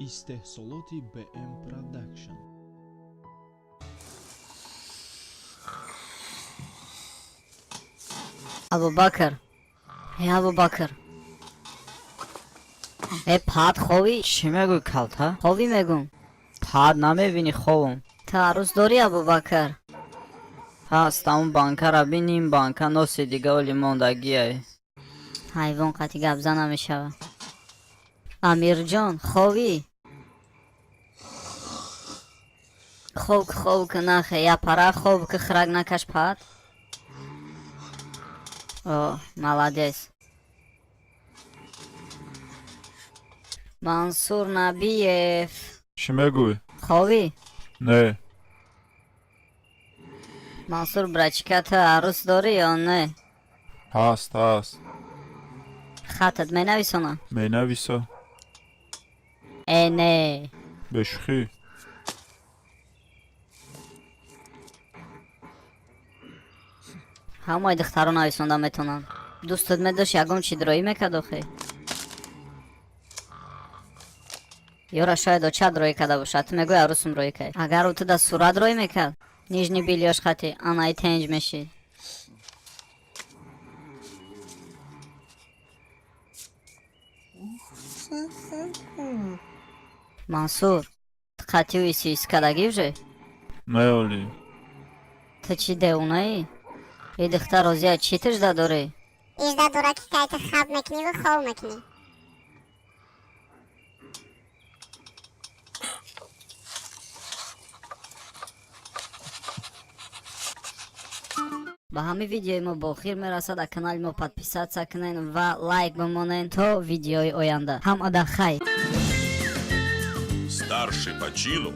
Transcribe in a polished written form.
Истеҳсолоти БМ Продакшн. Абубакр, э, Абубакр, э, пад, ховӣ? Чӣ мегӯй, калта? Ховӣ мегум. Пад, намебинӣ, ховум. Ту арӯс дорӣ, Абубакр? Ҳаст, ҳамун банкара биним, банка носи дига оли мондагиай. Ҳайвон қати гапза намешава. Амирҷон, ховӣ? Хов ки, хов ки, нахе я пара, хов ки, хирак накаш, пад. О, молодец. Мансур Набиев. Чӣ мегӯй? Ховӣ? Не. Мансур, брачка, ту арӯс дорӣ ё не? Ҳаст, ҳаст. Хатат менависонам? Менависа. Э, не. Бешӯхӣ. Ҳамаи духтаро нависонда метавонанд. Дӯстат медошт, ягон чи дроӣ мекард охе? Ёра шояд очат роӣ карда бошад, ту мегӯй, арӯсум роӣ кард. Агар ӯ туда сурат роӣ мекард, нижний бельё ш хати анаи тенҷ мешид. Мансур, ту қатиу исис кардагӣ уже? Не, оли. Ту чӣ, девонаӣ? И духтар розия, чӣ тижда дорӣ? Ижда дора, ки кай ту хаб мекуниву хов мекунӣ. Ба ҳамин видеои мо ба охир мерасад. А канали мо подписаться кунен ва лайк бимонен. То видеои оянда, ҳамада хайр. Старший по чину.